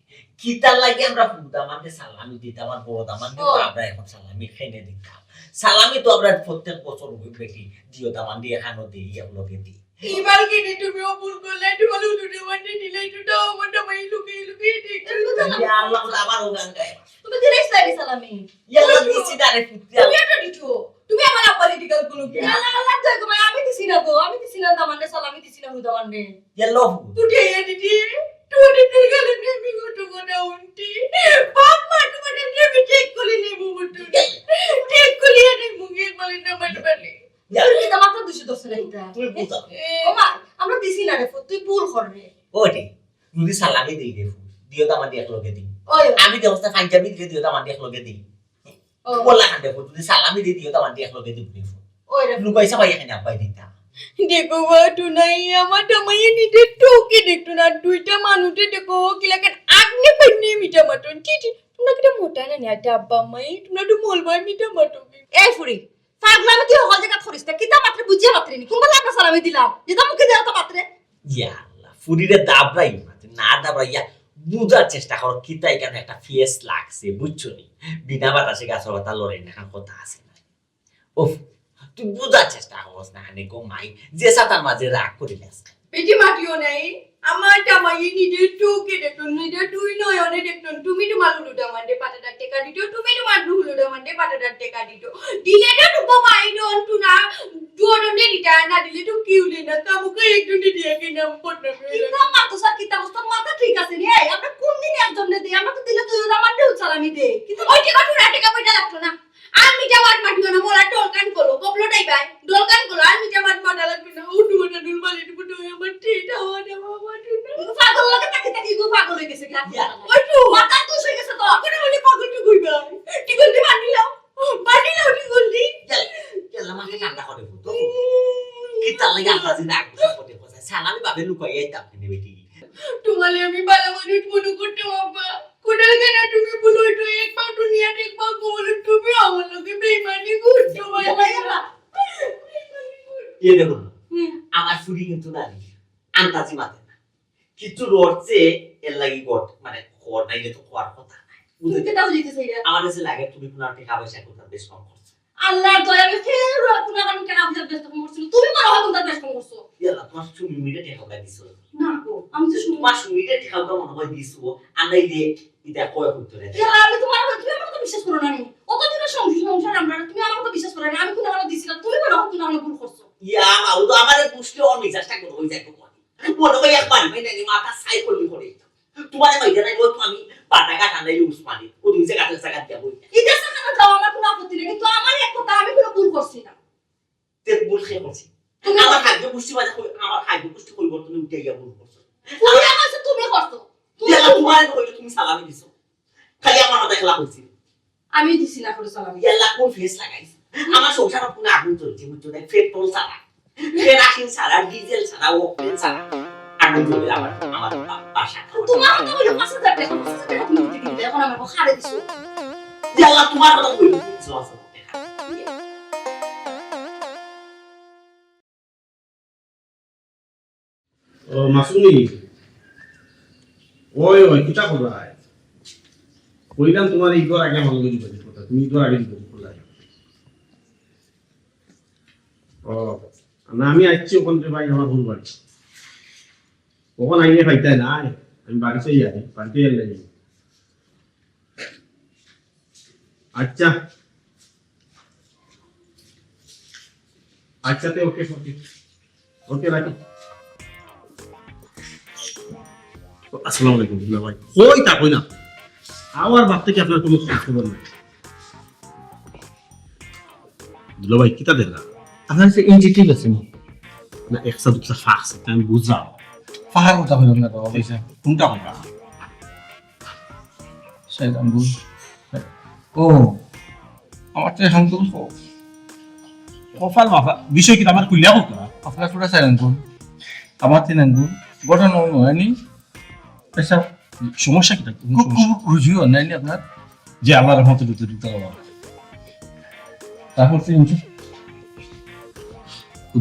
কিতার লাগি আমরা ফুলু দামান্দরে সালামি দিতাম, আর বড় দামান্দরে ও। তো আমরা এখন সালামি খেনে দিতাম। সালামি তো আমরা প্রত্যেক বছর ওই বেটি দিও দামান্দরে এখানো দেই, এক লগে দেই। এবার কি রে, তুমিও ভুল করলে, একটু ভালো দুটো মাটি নিলে, একটু দাও, আমার জামাই লুকিয়ে লুকিয়ে দেখে। একটু তো না। ইয়া আল্লাহ, আবার ও গান গায়। তুমি দিলে ইসলামী সালামি। ইয়া আল্লাহ, দিছি না রে ফুত। তুমি একটা দিছো। তুমি আমার আব্বারে ইন্তিকাল করলো কি? ইয়া। আল্লাহ, আল্লাহ, তো তোমায় আমি দিছি না গো, আমি দিছি না দামান্দরে সালামি দিছি না, হুদা মানে। ইয়া আল্লাহ। তুই এই দিদি, তুই দিদি গেলে নেবি গো, তোমার উন্তি। বাপ মা তোমার নেবি ঠিক করে নেবো, বুটুনি। ঠিক করে নেবো, মুখে বলে না, মানে, মানে। ইয়া। তুই কিতা মাত্র দুইশো দশ টাকা দিতা? তুমি বুঝাও। এ, ও মা, আমরা দিছি না রে ফুত, তুই ভুল কর রে। ওরে, যদি সালামি দেই রে ফুত, দিও দামান্দরে এক লগে দেই। ওই। আমি যে অবস্থা পাঞ্জাবি দিলে দিও দামান্দরে এক লগে দেই। ও। বলা খান দেখো, যদি সালামি দেই দিও দামান্দরে এক লগে দেই রে ফুত। ওই রে। লুকাই সাবাই এখানে আব্বাই দিতা। দেখো বা, টুনাই, আমার জামাইয়ে নিজে চোখে দেখতো না, দুইটা মানুষে দেখো, কিলাখান আগ্নে পাইনে মিঠা মাটুন। ছি, ছি, তোমরা কিতা মোটা না নি, আব্বা মাই, তোমরা তো মলবাই মিঠা মাটুন। এই ফুরি, পাগলামি তুই হকল জাগাত করিস না, কিতা মাত্রে বুঝিয়া মাত্রে নি, কোনবা লাগা সালামি দিলাম, যেতা মুখে দেওয়া তো মাত্রে। ইয়া আল্লাহ, ফুরিরে দাবড়াই মাত্রে, না দাবড়াই, ইয়া, বুঝার চেষ্টা করো, কিতা এখানে একটা ফেস লাগছে, বুঝছো নি? বিনা বাতাসে গাছর পাতা লড়ে না, এখান কথা আছে না। ওফ, তুই বুঝার চেষ্টা করস না, হানে গো মাই, যে সাতার মাঝে রাগ করিলে আজকে। বেটি মাটিও নাই, আমার জামাইয়ে নিজের চোখে দেখুন, নিজের দুই নয়নে দেখুন, তুমি তোমার হুলু দামান্দরে পাঁচ হাজার টাকা দিত, তুমি তোমার হুলু দামান্দরে পাঁচ হাজার টাকা দিত। দিলে তো টুকো মাই দন টু না, দুজনে দিতা, না দিলে তো কেউ দেয় না, কামুকে একজন দিয়ে কি নাম করতে হবে? কিতা মাতো স্যার, কিতা অবস্থা, মাথা ঠিক আছে নি? এই, আমরা কোন দিন একজনরে দেই? আমরা তো দিলে দুই দামান্দরে সালামি দেই। কিন্তু ওই টাকা টুরা টাকা পয়সা লাগতো না। আর মিঠা মাত মাতিও না, মোরা ডলকান করো, ববলো ডাই ভাই, ডলকান করো, আর মিঠা মাত মাতা লাগবে না। ও টুকো না, ডুল মালি টুকো তো আমার টিটা হওয়া না, বাবা, টুকো। পাগল লাগে তাকে তাকে গো, পাগল হয়ে গেছে গা। ইয়া। ওই তো, মাথা তো হয়ে গেছে তো। করে বলি পাগল টুকু হইবা। কি বলতে পারলাম? পারলাম, কি বললি? ইয়াল্লা, ইয়াল্লা, মাথা ঠান্ডা করে বলতো। কিতা লাগে আন্দাজি না, আগে সব কথা বলছে। সালামি ভাবে লুকাই আইতাম কিনে বেটি। তোমারে আমি ভালা মানুষ মনে করতাম আব্বা। কোথায় কেন তুমি বলো, একটু এক পাও দুনিয়া, এক পাও কবর, তুমি আমার লগে বেইমানি করছো, ভাই। ইয়ে দেখো, হুম। আমার ফুরি কিন্তু না রে, আন্দাজি মাতে না। কিছু রড়ছে, এর লাগি গট, মানে, খড় নাইলে তো খোয়ার কথা নাই। বুঝলে? তুমি কেটা বুঝাইতে চাইরা? আমার কাছে লাগে তুমি কোনো একটা খাবার শেয়ার করতে বেশ কম করছো। আল্লাহর দয়া, আমি ফের কোনো কারণে কেন বুঝার বেশ কম করছিল? তুমি মনে হয় কোনটা বেশ কম করছো? ইয়াল্লা, তোমার সুমি মিনিটে টেকা উঠাই দিছো। না গো, আমি তো সুমি তোমার সুমিটা টেকা উঠাই মনে হয় দিছো, আর নাই যে এটা কয় করতে রে। ইয়া, আমি তোমার, তুমি আমার কথা বিশ্বাস করো না নি? অত দিনের সংসার, সংসার আমরা, তুমি আমার কথা বিশ্বাস করো না। আমি কোনো কারণে দিছি না, তুমি মনে হয় কোনো কারণে ভুল করছো। ইয়া, মা, ও তো আমার বুঝতে অনেক চেষ্টা করো, ওই যাই হোক। মনে হয় একবার, মানে, মাথা সাই করলি করে। তোমার ভাই জানাই, ও তো আমি পাতা কাটা নাই, উসমানি। ও তুমি যে গাছের জায়গা দিয়া বই। ইটা সাকানো যাও, আমার কোনো আপত্তি নেই, কিন্তু আমার এক কথা, আমি কোনো ভুল করছি না। তে ভুল কে করছি? তুমি আমার খাদ্য পুষ্টি মানে কই, আমার খাদ্য পুষ্টি পরিবর্তনে উঠে গিয়া ভুল করছো। তুমি আমার সাথে তুমি করছো। তুমি ইয়াল্লা, তোমার কইলে তুমি সালামি দিছো। খালি আমার মাথায় খেলা করছি। আমি দিছি না করে সালামি। ইয়াল্লা, কোন ফেস লাগাইছ? আমার সংসার কোনো আগুন চলছে, বুঝছো না? পেট্রোল ছাড়া, কেরাসিন ছাড়া, ডিজেল ছাড়া, অকটেন ছাড়া। আগুন জ্বলে আমার, আমার বা-, বাসা। তোমার তো হইলো পাঁচ হাজার টাকা, পাঁচ হাজার টাকা তুমি দিতে গেলে, এখন আমার বউ হারে দিছো। ইয়াল্লা, তোমার কথা কইলো, তুমি দিছো, আচ্ছা, টাকা। ও, মাসুমি। ওই, ওই, কিতা করবায়? কইলাম তোমার এই ঘর আগে আমার লগে যোগাযোগ করতে, তুমি এই ঘর আগে যোগাযোগ করলায়। ও, না, আমি আইছি ওখান থেকে ভাই, আমার বোন বাড়ি। ওখান আইলে পাইতায় না, আমি বাড়ি চলে যাই, বাড়িতে গেলে যাই। আচ্ছা। আচ্ছা, তে ওকে, ওকে। ওকে, রাখি। আসসালামু আলাইকুম, দুলা ভাই। কই তা কই না? আমার বাপ থেকে আপনার কোনো খোঁজ খবর নাই। দুলা ভাই, কিতা দেখলা? আপনার সে ইঞ্চি ঠিক আছে নি? না, একসা দুসা ফাঁকছে, আমি বুঝলাম। ফাঁকার কথা কইলাম না বাবা, বুঝছেন? কোনটা কথা? শয়তান বুঝ। ও, আমার তো এখন তো ক-, কপাল মাথা। বিষয় কিতা আমার খুলিয়া কউক্কা? আপনার পুরা শয়তান কোন? আমার তিন আঙ্গুল। গঠন অন্য হয়নি? পেশা সমস্যা কিতা? খুব, খুব রুচি হয় নাইনি আপনার? যে আল্লাহর রহমতে দুটো দুটো বাবা। তারপর তিন ইঞ্চি।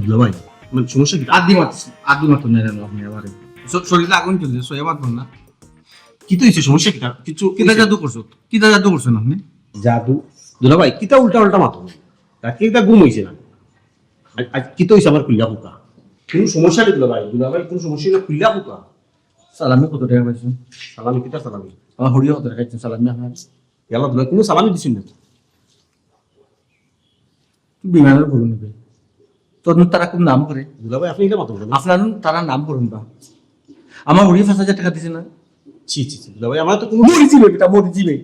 দুলাভাই, মানে সমস্যা কিতা? আদি মাত, আদি মাত নেন আপনি আমারে। শ-, শরীরে আগুন চলছে, সইয়া মাত না। কিতা হইছে? সমস্যা কিতা? কিছু কিতা হইছে? জাদু করছো? কিতা জাদু করছেন আপনি? জাদু? দুলাভাই, কিতা উল্টা উল্টা মাতো? রাতে কিতা ঘুম হইছে না? আজ, আজ কিতা হইছে আমার খুলিয়া কউক্কা? কোনো সমস্যা নেই দুলাভাই, দুলাভাই কোনো সমস্যা নেই, খুলিয়া কউক্কা। সালামি কত টেকা পাইছেন? সালামি কিতা সালামি? আমার হরিয়ে কত টেকা পাইছেন সালামি আপনার? ইয়াল্লা দুলাভাই, কোনো সালামি দিছইন না। তুই বিমানের গরু নিবে। তোর তারা খুব নাম করে। দুলাভাই, আপনি এটা মাতো বলেন। আপনার তারা নাম করুন বা। আমার হরিয়ে পাঁচ হাজার টেকা দিছে না? ছি, ছি, ছি, দুলাভাই, আমার তো কোনো মরি যাবে বেটা, মরি যাবে।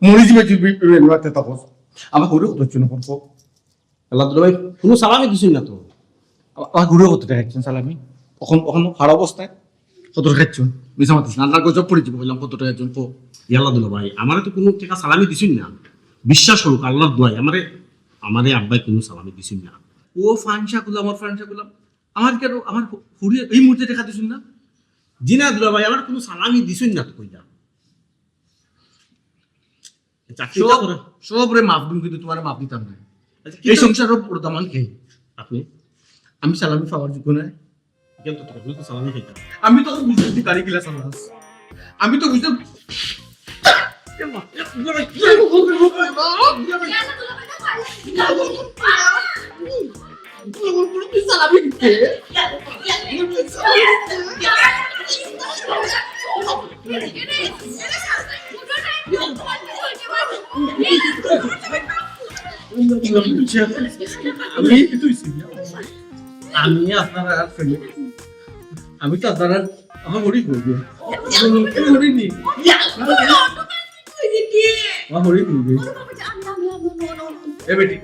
মরি যাবে তুই বি-, বিমানের মাঠে থাকস। আমার হরিয়ে কত হচ্ছে না করবো? ইয়াল্লা দুলাভাই, কোনো সালামি দিছইন না তো। আ-, আমার হরিয়ে কত টেকা খাইছেন সালামি? অখন, অখন খারাপ অবস্থায় কত টেকা খাইছেন? মিছা মাতিস না, আল্লাহর গজব পড়ে যাবে, কইলাম কত টেকা খাইছেন, কো। ইয়াল্লা দুলাভাই, আমারে তো কোনো টেকা সালামি দিছইন না। বিশ্বাস করুক, আল্লাহর দোয়াই, আমারে, আমারে আব্বায় কোনো সালামি দিছইন না। ও ফানসা গুলাম, ওর ফানসা গুলাম। আমার কেন, আমার হরিয়ে এই মুহূর্তে টেকা দিছইন না? জি না দুলাভাই, আমার কোনো সালামি দিছইন না তো কইলাম। আচ্ছা, কিতা সব, করে? সবরে মাফ দিমু, কিন্তু তোমারে মাফ দিতাম না। আচ্ছা, এই কিতা সংসারর বড় দামান কে? আপনি? আমি সালামি পাওয়ার যোগ্য নায়। কেন তো, তুমি তো সালামি খাইতা। আমি তো বুঝতে পারি কিলা সালাস। আমি তো বুঝতে আমি, আমি আপনার আর ফেলে, আমি তো আপনার আর আমার হরি করবে। হরি নি। আমার হরি করবে। এ বেটি,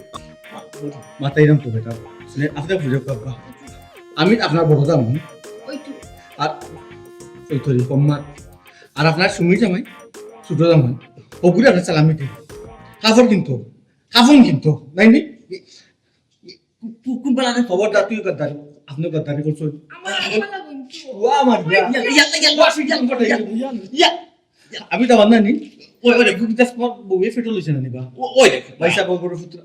মাথা এরম তো বেটা। আসলে আপনি বুঝে বাবা। আমি আপনার বড় জামাই। ওই তো। আর ওই তো রে, কম্মা। আর আপনার সুমি জামাই, ছোট জামাই। ওগুলো আপনার সালামি দিন। কাপড় কিনতো, কাপড় কিনতো, নাই নি? কু-, কু-, কোন বেলা আমি খবরদার তুই গদ্দারি, আপনি গদ্দারি করছো। আমার আব্বা না বন্ধু। ও আমার ইয়া, ইয়া, ইয়া, ইয়া, ইয়া, ইয়া, ইয়া, ইয়া, ইয়া। আমি তো আমার নানি। ওই, ওই, দেখো, কিতা তোমার বউয়ে ফেটো লইছে না নিবা? ও, ওই দেখো। ভাই সাহেব, বড় পুত্র।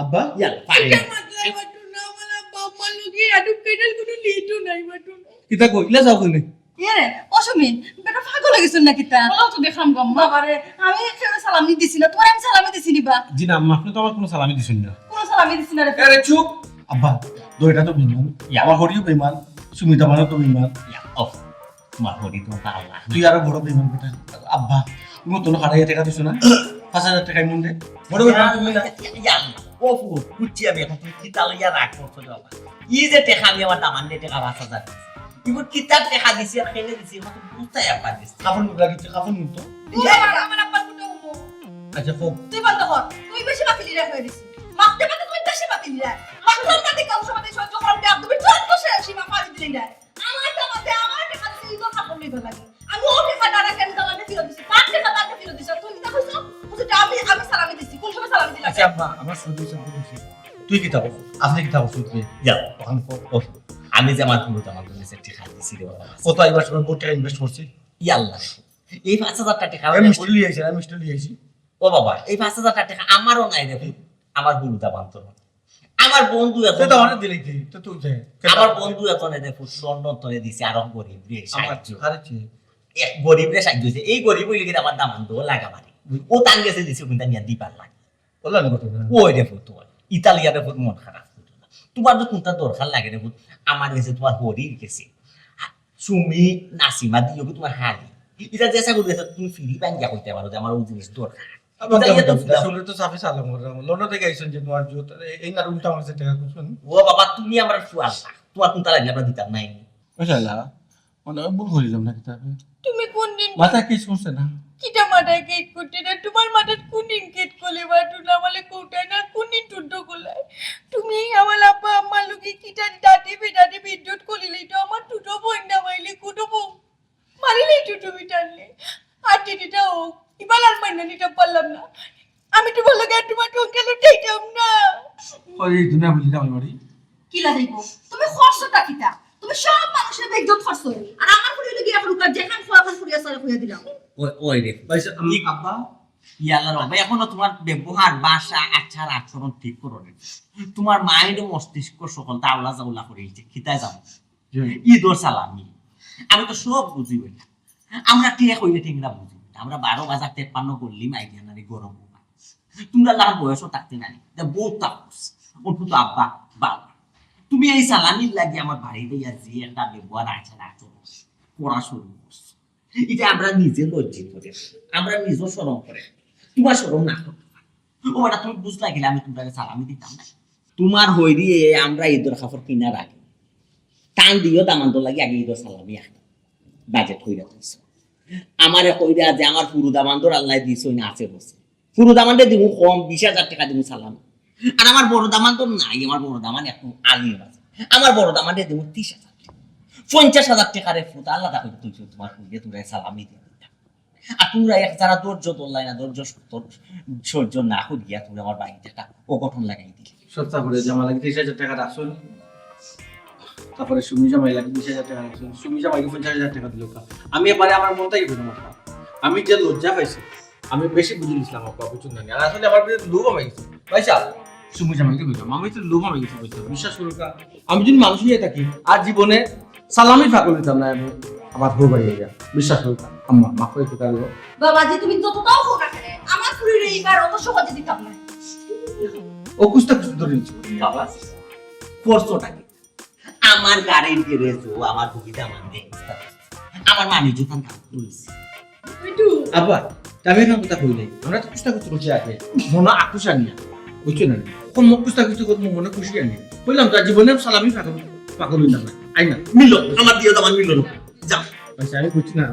আব্বা? ইয়া, ফাইন। এটা মাতলে বাটু না, আমার আব্বা আম্মার লগে আটক কেনাল কোনো লিটু নাই বাটু না। কিতা কই? ইলা যাও কইনে? এ রে, ও সুমি, বেটা পাগল হয়ে গেছেন না কিতা? বলো তো দেখলাম গো আম্মা। বাবা রে, আমি একেবারে সালামি দিছি না, তোমার আমি সালামি দিছি নিবা। জি না আম্মা, আপনি তো আমার কোনো সালামি দিছেন না। কোনো সালামি দিছি না রে। আরে চুপ। আব্বা, দুইটা তো বেইমান। ইয়া। আমার হরিও বেইমান, সুমিতা মানও তো বেইমান। ইয়া, অফ। তোমার হরি তো আল্লাহ। তুই আরো বড় বেইমান বেটা। আব্বা, তুমি তো হারাইয়া টেকা দিছো না? পাঁচ হাজার টেকা মন দে। বড় বেইমান তুমি না। ইয়া, ইয়া, ও ফুল, বুঝছি আমি এখন তুমি কিতা লইয়া রাগ করছো রে বাবা। এই যে টেকা আমি আমার দামান দিয়ে টেকা পাঁচ হাজার দিছি। ইগুর কিতা টেকা দিছি আর কেনে দিছি, এখন তো বুঝতে একবার দিছি। কাপড় মুখ লাগিছে, কাপড় মুখ তো। ও বাবা, আমার আব্বার মুখে উঠো। আচ্ছা, হোক। তুই বন্ধ কর। তুই বেশি বাতিলি রাখ হয়ে গেছিস। মাপতে মাপতে তুই বেশি বাতিলি রাখ। মাপতে মাপতে কারোর সাথে সহ্য করার মধ্যে একদমই চোদ্দ সে সীমা পাড়ি দিলি না। আমার টাকাতে আমার টাকা দিয়ে ইগো কাপড় নিতে লাগে। আমি ও টাকা তারা কেন তারা ফেরত দিছি? তার টাকা তাকে ফেরত দিছি। তুই কিতা কইছো? বলছে যে আমি, আমি সালামি দিছি। কোন সময় সালামি দিলাম? আচ্ছা, আব্বা, আমার সহ্য হইছে, ভুল হইছে। তুই কিতা কইছ? আপনি কিতা কইছ? তুই যাও, ওখানে কর। ও, আমি যে আমার পুরো আমার কাছে টেকা দিছি রে বাবা। কত এবার সময় বহুত টাকা ইনভেস্ট করছি? ইয়াল্লা। এই পাঁচ হাজার টাকা এ মিষ্টি লিয়ে আইছি, আমি মিষ্টি লিয়ে আইছি। ও বাবা, এই পাঁচ হাজার টাকা আমারও নাই রে পুত, আমার হুরুতা বান্তর। আমার বন্ধু এখন তো অনেক দিলে কি? তো তুই দে। আমার বন্ধু এখন এনে পুত স্বর্ণ তরে দিছে, আরো গরিব রে আমার সাহায্য। আরে কি? এক গরিব রে সাহায্য হইছে। এই গরিব হইলে কিন্তু আমার দামান তো লাগা পারে। ও তান গেছে দিছে, কিন্তু আমি আর দিবার লাগে। বললাম না কথা না। ওই রে পুত, তোমার ইতালিয়া রে পুত মন খারাপ করো না। তোমার তো কোনটা দরকার লাগে রে পুত? আমার গেছে তোমার হরির গেছে। সুমি, নাসিমা দিও কি তোমার হালি? এটা যে আশা করি গেছে তুমি ফিরি বাঙ্গিয়া কইতে পারো যে আমার ওই জিনিস দরকার। আবার ইতালিয়া তো কেমন দিলাম। শুনলে তো সাফে সালাম করলাম। লন্ডন থেকে আইসন যে তোমার জুত, এই, এই না উল্টা মারছে টাকা কুসুন। ও বাবা, তুমি আমার ফুয়াল না। তোমার কোনটা লাগে আমরা দিতাম নাই। ও শালা, মানে আমি ভুল করিলাম না কিতাবে। তুমি কোন দিন মাথা কিস করছে না? কিতা মাথায় কেট করতে না? তোমার মাথাত কোন দিন কেট করলে বা টুনা বলে কোটা না? কোন দিন টুটো করলে? তুমি আমার আব্বা আম্মার লগে কিতা দাঁতে বেটা না বুঝি দাম বাড়ি। কিলা যাইবো? তুমি করছোটা কিতা? তুমি সব মানুষরে বেইজ্জত করছো। আর আমার ফুড়ি লাগি এখন উকার যেখান খোয়া খান ফুড়ি আছে, ফুড়িয়া দিলাম। ওই, ওই রে। ভাই সাহেব, আমি কি? আব্বা। ইয়াল্লা রে, ভাই, এখনো তোমার ব্যবহার, ভাষা, আচার, আচরণ ঠিক করো নি। তোমার mind ও মস্তিষ্ক সকল তাওলা জাওলা করে দিছে। কিতা যাও? জি। ঈদর সালামি। আমি তো সব বুঝি অইলা। আমরা টেক অইলে টেংরা বুঝি। আমরা বারো বাজার তেপ্পান্ন গল্লি মাইরিয়া নারী গরম। তোমরা লার বয়সও থাকতে নাই। এটা বহুত তাপস। অন্তত আব্বা, বাবা। তুমি এই সালামির লাগি আমার বাড়িত আইয়া যে একটা ব্যবহার আচার আচরণ করা শুরু করছো। এটা আমরা নিজে লজ্জিত করি। আমরা নিজেও শরম করে। তোমার শরম না করতে পারে। ও বেটা, তুমি বুঝলা কিলা আমি তোমরারে সালামি দিতাম না? তোমার হইরি এ আমরা ঈদর কাপড় কিনার আগে। টান দিও দামান্দর লাগি আগে ঈদর সালামি একটা budget কইরা দিছো। আমারে কইরা যে আমার পুরু দামান্দর আল্লায় দিছইন আছে বসে। পুরু দামান্দরে দিমু কম, বিশ হাজার টেকা দিমু সালামি। আর আমার বড় দামান্দর নাই, আমার বড় দামান এখন আলিম আছে। আমার বড় দামান্দরে দিমু ত্রিশ হাজার টেকা। পঞ্চাশ হাজার টেকারে ফুতা আলাদা করি তুলছো তোমার কইলে তোমরা সালামি দিয়ে দিতা। আর তোমরা এক যারা ধৈর্য ধরলাই না, ধৈর্য সত্য সহ্য না করিয়া তোমরা আমার বাড়িতে একটা অঘটন লাগাই দিলে। সস্তা করে জামা লাগে ত্রিশ হাজার টেকা রাখছো নি? তারপরে সুমি জামাই লাগে বিশ হাজার টেকা রাখছো নি? সুমি জামাইকে পঞ্চাশ হাজার টেকা দিল কা? আমি এবারে আমার মনটাই বুঝে না। আমি যে লজ্জা পাইছি, আমি বেশি বুঝে নিছিলাম আব্বা, বুঝুন না। আর আসলে আমার ভিতরে লোভ হয়ে গেছে। ভাই সাহেব, সুমি জামাইকে বুঝলাম, আমি তো লোভ হয়ে গেছে, বুঝলাম। বিশ্বাস করুন কা, আমি যদি মানুষ হয়ে থাকি, আর জীবনে সালামি ফাঁকল দিতাম না আমি। আবার হো বাড়ি যা, বিশ্বাস করুন কা। আম্মা, মাফ করে দিতে পারবো? বাবাজি, তুমি যতটাও হোক না কেন, আমার ফুড়িরে এইবার অত সহজে দিতাম না। ও কুস্তা কুস্তি ধরে নিচ্ছে। বাবা, করছোটা কি? আমার গাড়ির গ্যারেজ ও আমার হুগিটা মানে কুস্তা কুস্তি। আমার মানি যখন কাম করেছি। আবার আমি এখন কথা কই নাই, আমরা তো কুস্তা কুস্তি করছি আগে, মনে আকুশ আনিয়া, বুঝছো না? কোন মুখ কুস্তা কুস্তি করবো, মনে খুশি আনিয়া। বললাম তো, জীবনে সালামি ফাঁকল, ফাঁকল হইতাম না। আই না, মিললো, আমার দিয়ে দাও, আমার মিললো না। যাও। আচ্ছা, আমি বুঝছি না।